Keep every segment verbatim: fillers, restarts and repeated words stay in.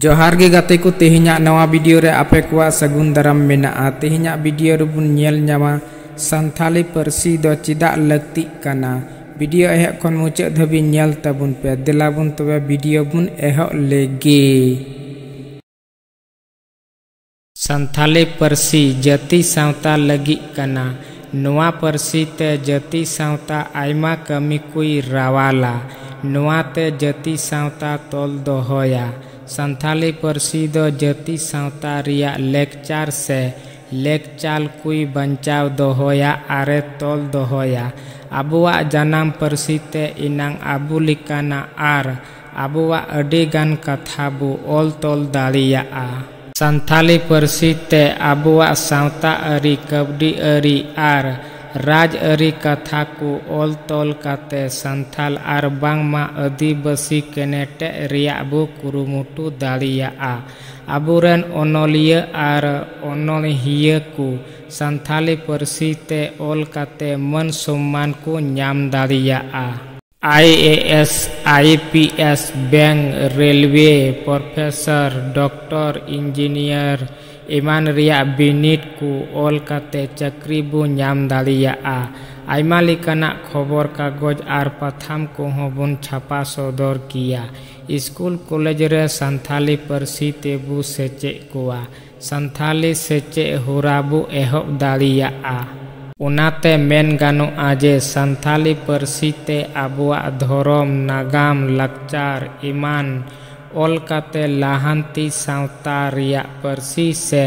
ᱡᱚᱦᱟᱨ ᱜᱮ ᱜᱟᱛᱮ ᱠᱚ, ᱛᱮᱦᱮᱧᱟᱜ ᱱᱟᱣᱟ ᱵᱷᱤᱰᱤᱭᱳ ᱨᱮ ᱟᱯᱮ ᱠᱚᱣᱟᱜ ᱥᱟᱹᱜᱩᱱ ᱫᱟᱨᱟᱢ ᱢᱮᱱᱟᱜᱼᱟ᱾ ᱛᱮᱦᱮᱧᱟᱜ ᱵᱷᱤᱰᱤᱭᱳ ᱨᱮᱵᱚᱱ ᱧᱮᱞ ᱧᱟᱢᱟ ᱥᱟᱱᱛᱷᱟᱞᱤ ᱯᱟᱹᱨᱥᱤ ᱫᱚ ᱪᱮᱫᱟᱜ ᱞᱟᱹᱠᱛᱤᱜ ᱠᱟᱱᱟ᱾ ᱵᱷᱤᱰᱤᱭᱳ ᱮᱦᱚᱵ ᱠᱷᱚᱱ ᱢᱩᱪᱟᱹᱫ ᱫᱷᱟᱹᱵᱤᱡ ᱧᱮᱞ ᱛᱟᱵᱚᱱ ᱯᱮ᱾ ᱫᱮᱞᱟ ᱵᱚᱱ ᱛᱚᱵᱮ ᱵᱷᱤᱰᱤᱭᱳ ᱵᱚᱱ ᱮᱦᱚᱵ ᱞᱮᱜᱮ᱾ ᱥᱟᱱᱛᱷᱟᱞᱤ ᱯᱟᱹᱨᱥᱤ ᱡᱟᱹᱛᱤ ᱥᱟᱶᱛᱟ ᱞᱟᱹᱜᱤᱫ ᱠᱟᱱᱟ᱾ ᱱᱚᱣᱟ ᱯᱟᱹᱨᱥᱤ ᱛᱮ ᱡᱟᱹᱛᱤ ᱥᱟᱶᱛᱟ ᱟᱭᱢᱟ ᱠᱟᱹᱢᱤ ᱠᱚᱭ ᱨᱟᱣᱟᱞᱟ᱾ ᱱᱚᱣᱟ ᱛᱮ ᱡᱟᱹᱛᱤ ᱥᱟᱶᱛᱟ ᱛᱚᱞ ᱫᱚᱦᱚᱭᱟ᱾ ᱥᱟᱱᱛᱷᱟᱞᱤ ᱯᱟᱹᱨᱥᱤ ᱫᱚ ᱡᱟᱹᱛᱤ ᱥᱟᱶᱛᱟ ᱨᱮᱭᱟᱜ ᱞᱮᱠᱪᱟᱨ ᱥᱮ ᱞᱮᱠᱪᱟᱞ ᱠᱚᱭ ᱵᱟᱧᱪᱟᱣ ᱫᱚᱦᱚᱭᱟ ᱟᱨᱮ ᱛᱚᱞ ᱫᱚᱦᱚᱭᱟ᱾ ᱟᱵᱚᱣᱟᱜ ᱡᱟᱱᱟᱢ ᱯᱟᱹᱨᱥᱤ ᱛᱮ ᱮᱱᱟᱝ ᱟᱵᱚ ᱞᱮᱠᱟᱱᱟᱜ ᱟᱨ ᱟᱵᱚᱣᱟᱜ ᱟᱹᱰᱤ ᱜᱟᱱ ᱠᱟᱛᱷᱟ ᱵᱚ ᱚᱞ ᱛᱚᱞ ᱫᱟᱲᱮᱭᱟᱜᱼᱟ᱾ ᱥᱟᱱᱛᱷᱟᱞᱤ ᱯᱟᱹᱨᱥᱤ ᱛᱮ ᱟᱵᱚᱣᱟᱜ ᱥᱟᱶᱛᱟ ᱟᱹᱨᱤ, ᱠᱟᱹᱣᱰᱤ ᱟᱹᱨᱤ ᱟᱨ ᱨᱟᱡᱽ ᱟᱹᱨᱤ ᱠᱟᱛᱷᱟ ᱠᱚ ᱚᱞ ᱛᱚᱞ ᱠᱟᱛᱮ ᱥᱟᱱᱛᱷᱟᱞ ᱟᱨ ᱵᱟᱝᱢᱟ ᱟᱹᱫᱤᱵᱟᱹᱥᱤ ᱠᱮᱱᱮᱴᱮᱜ ᱨᱮᱭᱟᱜ ᱵᱚ ᱠᱩᱨᱩᱢᱩᱴᱩ ᱫᱟᱲᱮᱭᱟᱜᱼᱟ᱾ ᱟᱵᱚᱨᱮᱱ ᱚᱱᱚᱞᱤᱭᱟᱹ ᱟᱨ ᱚᱱᱚᱬᱦᱤᱭᱟᱹ ᱠᱚ ᱥᱟᱱᱛᱷᱟᱞᱤ ᱯᱟᱹᱨᱥᱤ ᱛᱮ ᱚᱞ ᱠᱟᱛᱮ ᱢᱟᱹᱱ ᱥᱚᱢᱢᱟᱱ ᱠᱚ ᱧᱟᱢ ᱫᱟᱲᱮᱭᱟᱜᱼᱟ᱾ I A S, I P S, bank, railway, professor, doctor, engineer ᱮᱢᱟᱱ ᱨᱮᱭᱟᱜ ᱵᱤᱱᱤᱰ ᱠᱚ ᱚᱞ ᱠᱟᱛᱮ ᱪᱟᱹᱠᱨᱤ ᱵᱚ ᱧᱟᱢ ᱫᱟᱲᱮᱭᱟᱜᱼᱟ᱾ ᱟᱭᱢᱟ ᱞᱮᱠᱟᱱᱟᱜ ᱠᱷᱚᱵᱚᱨ ᱠᱟᱜᱚᱡᱽ ᱟᱨ ᱯᱟᱛᱷᱟᱢ ᱠᱚᱦᱚᱸ ᱵᱚᱱ ᱪᱷᱟᱯᱟ ᱥᱚᱫᱚᱨ ᱠᱮᱭᱟ᱾ ᱥᱠᱩᱞ ᱠᱚᱞᱮᱡᱽ ᱨᱮ ᱥᱟᱱᱛᱷᱟᱞᱤ ᱯᱟᱹᱨᱥᱤ ᱛᱮᱵᱚ ᱥᱮᱪᱮᱫ ᱠᱚᱣᱟ᱾ ᱥᱟᱱᱛᱷᱟᱞᱤ ᱥᱮᱪᱮᱫ ᱦᱚᱨᱟ ᱵᱚ ᱮᱦᱚᱵ ᱫᱟᱲᱮᱭᱟᱜᱼᱟ᱾ ᱚᱱᱟᱛᱮ ᱢᱮᱱ ᱜᱟᱱᱚᱜᱼᱟ ᱡᱮ ᱥᱟᱱᱛᱷᱟᱞᱤ ᱯᱟᱹᱨᱥᱤ ᱛᱮ ᱟᱵᱚᱣᱟᱜ ᱫᱷᱚᱨᱚᱢ, ᱱᱟᱜᱟᱢ, ᱞᱟᱠᱪᱟᱨ ᱮᱢᱟᱱ ᱚᱞ ᱠᱟᱛᱮ ᱞᱟᱦᱟᱱᱛᱤ ᱥᱟᱶᱛᱟ ᱨᱮᱭᱟᱜ ᱯᱟᱹᱨᱥᱤ ᱥᱮ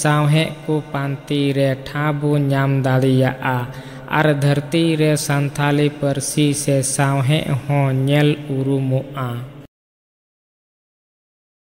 ᱥᱟᱶᱦᱮᱫ ᱠᱚ ᱯᱟᱱᱛᱮ ᱨᱮ ᱴᱷᱟᱶ ᱵᱚ ᱧᱟᱢ ᱫᱟᱲᱮᱭᱟᱜᱼᱟ ᱟᱨ ᱫᱷᱟᱹᱨᱛᱤ ᱨᱮ ᱥᱟᱱᱛᱷᱟᱞᱤ ᱯᱟᱹᱨᱥᱤ ᱥᱮ ᱥᱟᱶᱦᱮᱫ ᱦᱚᱸ ᱧᱮᱞ ᱩᱨᱩᱢᱚᱜᱼᱟ᱾